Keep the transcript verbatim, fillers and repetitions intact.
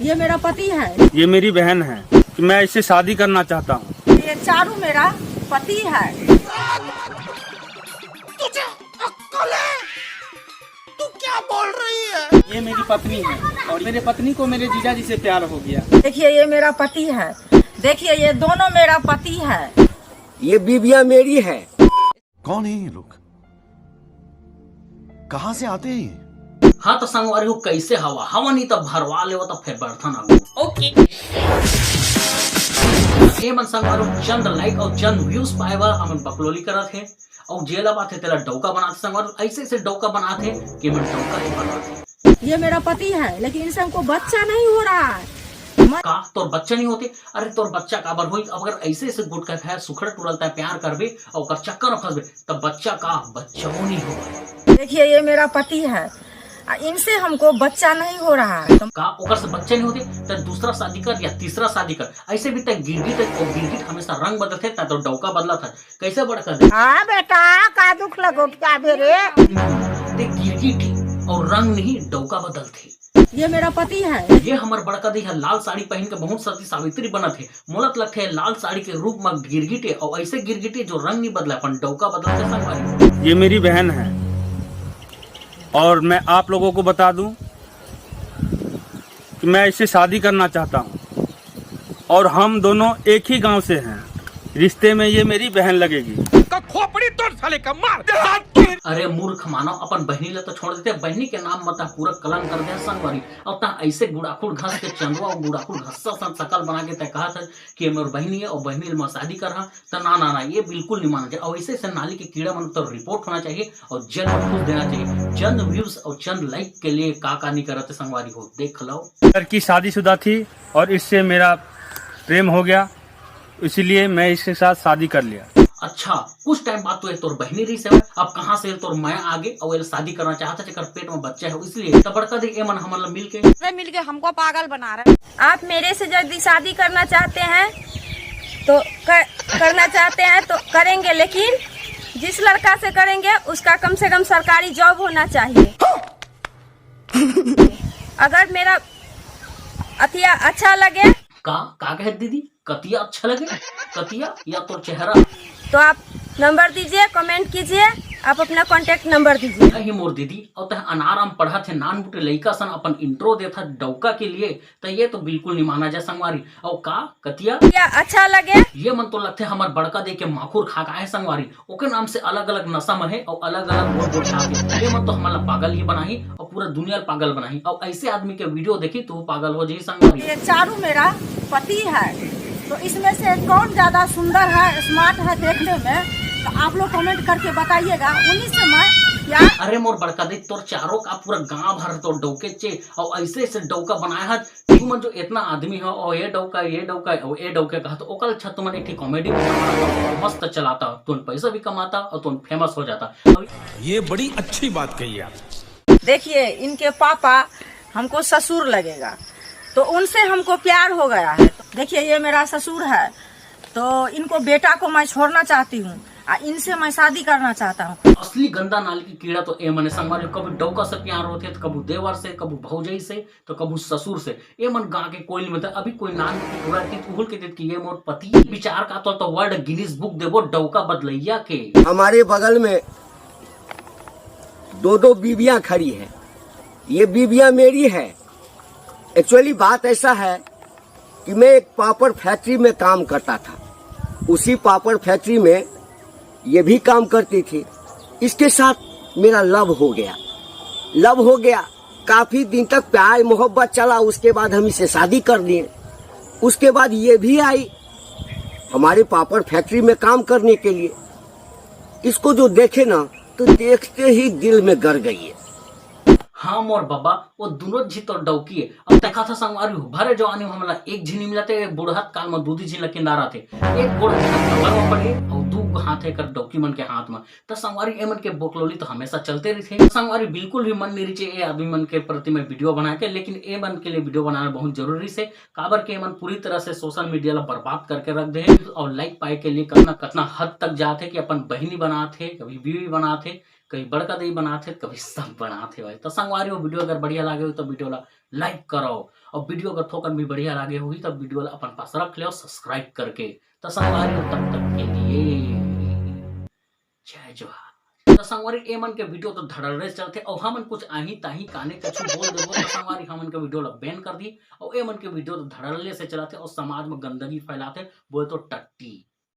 ये मेरा पति है। ये मेरी बहन है। कि मैं इससे शादी करना चाहता हूँ। ये चारू मेरा पति है। तुझे अक्ल है? तू क्या बोल रही है? ये मेरी पत्नी है और मेरे पत्नी को मेरे जीजा जी से प्यार हो गया। देखिए, ये मेरा पति है। देखिए, ये दोनों मेरा पति है। ये बीबियां मेरी है। कौन है ये लोग? कहाँ से आते हैं ये? हाँ तो संगवारी हो, कैसे हवा? हवा नहीं तो भरवा लेवा तो फिर बर्तन आगू। ओके। ये मन संगवारी हो, चंद लाइक और चंद व्यूज पाए बर हमन बकलोली करत हे। और जेला बात है तेला डौका बनाथे संगवारी हो, ऐसे ऐसे डौका बनाथे कि मन डौका ही बनाथे। ये मेरा पति है, लेकिन इनसे हमको बच्चा नहीं हो रहा है। मैं का तोर बच्चा नहीं होते? अरे तोर बच्चा काबर होई? अब अगर ऐसे ऐसे गुटखा खाए, सुखड़ा टुरलता है, प्यार करबे और ओकर चक्कर में फंसबे, तब बच्चा का बच्चा नहीं होगा। देखिए, ये मेरा पति है, आ, इनसे हमको बच्चा नहीं हो रहा है। का ओकर से बच्चा नहीं होते? त दूसरा शादी कर या तीसरा शादी कर। ऐसे भी तक गिरगिट है, और गिरगिट हमेशा रंग बदलते, त तो डौका बदला था। कैसे बड़का दे? हाँ बेटा, का दुख लगो क्या बे रे? ते गिरगिट और रंग नहीं, डौका बदलते। ये मेरा पति है। ये हमर बड़का दी है, लाल साड़ी पहन के बहुत सती सावित्री बनत है। मोला तो लगथे लाल साड़ी के रूप में गिरगिटे, और ऐसे गिरगिटे जो रंग नहीं बदला, अपन डौका बदलते संगवारी। ये मेरी बहन है और मैं आप लोगों को बता दूं कि मैं इससे शादी करना चाहता हूँ और हम दोनों एक ही गांव से हैं। रिश्ते में ये मेरी बहन लगेगी। का खोपड़ी तोड़ साले का मार। अरे मूर्ख मानव, अपन बहनी ला तो छोड़ देते, बहनी के नाम मत पूरा कलंक कर दे संगवारी। अब तह ऐसे गुड़ाखुड़ घास के चंदवा और गुड़ाखुड़ घस्सा सन शकल बना के तय कहा था कि ये मोर बहनी है और बहनी ला मैं शादी कर रहा, तो ना ना ना, ये बिल्कुल नहीं माना जाए। और ऐसे ऐसे नाली के कीड़ा मन तो रिपोर्ट होना चाहिए और जेल में घुस देना चाहिए। चंद व्यूज और चंद लाइक के लिए का का नहीं करते संगवारी हो, देख लो। लड़की शादीशुदा थी और इससे मेरा प्रेम हो गया, इसीलिए मैं इसके साथ शादी कर लिया। अच्छा, कुछ टाइम बाद तो ये तोर बहनी रही से, अब कहाँ से तोर मैं आगे और ये शादी करना चाहता, जेकर पेट में बच्चा है, इसलिए तब बड़का दे ए मन हमन ला मिल के। मिल के हमको पागल बना रहे। आप मेरे से यदि शादी करना चाहते हैं तो कर, करना चाहते हैं तो करेंगे, लेकिन जिस लड़का से करेंगे उसका कम से कम सरकारी जॉब होना चाहिए। अगर मेरा अथिया अच्छा लगे। का का कहे दीदी, कतिया अच्छा लगे? कतिया या तो चेहरा? तो आप नंबर दीजिए, कमेंट कीजिए, आप अपना कॉन्टैक्ट नंबर दीजिए। नहीं मोर दीदी, और तह अनार आम पढ़त है, नान बुटे लइका सन अपन इंट्रो देथा डौका के लिए, त ये तो बिल्कुल नहीं माना जाए संगवारी। और का कतिया? या अच्छा लगे। ये मन तो लगथे हमर बड़का दे के माखुर खा का है संगवारी। ओके नाम से अलग-अलग नशा में है और अलग-अलग बोल बोल के आगे। ये मन तो हमन ला पागल ही बनाही और पूरा दुनिया ला पागल बनाही। और ऐसे आदमी के वीडियो देखी तो वो पागल हो जाही संगवारी। ये चारू मेरा पति है, तो इसमें से कौन ज्यादा सुंदर है, स्मार्ट है देखने में, तो आप लोग कमेंट करके बताइएगा। उन्हीं से मैं प्यार अरे मोर बड़का देख, तोर चारों का पूरा गांव भर तो डौके चे और ऐसे ऐसे डौका बनाया है। तू मन जो इतना आदमी हो, ओ ये डौका, ये डौका, ओ ए डौके कहा, तो ओकर अच्छा तुमन एक ठे कॉमेडी मस्त चलाता, तुम पैसा भी कमाता और तुम फेमस हो जाता। अब ये बड़ी अच्छी बात कही आप। देखिए, इनके पापा हमको ससुर लगेगा, तो उनसे हमको प्यार हो गया है। देखिए, ये मेरा ससुर है, तो इनको बेटा को मैं छोड़ना चाहती हूँ, आ इनसे मैं शादी करना चाहता हूँ। असली गंदा नाली की कीड़ा तो ए मने संगवारी, कभी डौका से प्यार होते तो कभी देवर से, कभी भौजई से, तो कभू ससुर से। ए मन गा के कोई नहीं बता, अभी कोई नाम नहीं पूरा की उहुल के देत कि ये मोर पति। विचार का तो, तो वर्ल्ड गिनीज बुक देबो डौका बदलैया के। हमारे बगल में दो दो बीबियां खड़ी हैं। ये बीबियां मेरी है। एक्चुअली बात ऐसा है कि मैं एक पापड़ फैक्ट्री में काम करता था। उसी पापड़ फैक्ट्री में ये भी काम करती थी। इसके साथ मेरा लव हो गया। लव हो गया, काफी दिन तक प्यार मोहब्बत चला, उसके बाद हम इसे शादी कर लिए। उसके बाद ये भी आई हमारे पापड़ फैक्ट्री में काम करने के लिए। इसको जो देखे ना, तो देखते ही दिल में गड़ गई है। हाँ मोर बाबा, वो दोनों झी तो डौकी है। अब देखा था संगवारी हो, भरे जवानी में हमला एक झी नहीं मिलते, एक बुढ़त काल में दू दी झी ला किंदारा थे। एक गोड़ हाथ कमर में पड़े और दू गो हाथ है कर डौकी मन के हाथ में। त संगवारी, ए मन के बोकलोली तो हमेशा चलते रहिथे। संगवारी, बिल्कुल भी मन नहीं रिचे ए आदमी मन के प्रति मैं वीडियो बना के, लेकिन ए मन के लिए वीडियो बनाना बहुत जरूरी से, काबर के ए मन पूरी तरह से सोशल मीडिया ला बर्बाद करके रख दे हैं और लाइक पाए के लिए कतना कतना हद तक जात है कि अपन बहिनी बनात है, कभी बीवी बनात है, कभी बड़का दई बनात हे, कभी सब बनात हे भाई। तो संगवारी हो, वीडियो अगर बढ़िया लागे हो तो वीडियो ला लाइक करो, और वीडियो अगर थोकन भी बढ़िया लागे होही तो वीडियो ला अपन पास रख लेव सब्सक्राइब करके। तो संगवारी हो, तब तक के लिए जय जोहार। तो संगवारी, ए मन के वीडियो तो धड़ल्ले से चलथे, और हमन कुछ आही ताही काने कछु बोल देबो तो संगवारी, हमन के वीडियो ला बैन कर दी। और ए मन के वीडियो तो धड़ल्ले से चलाथे और समाज में गंदगी फैलाथे, बोले तो टट्टी।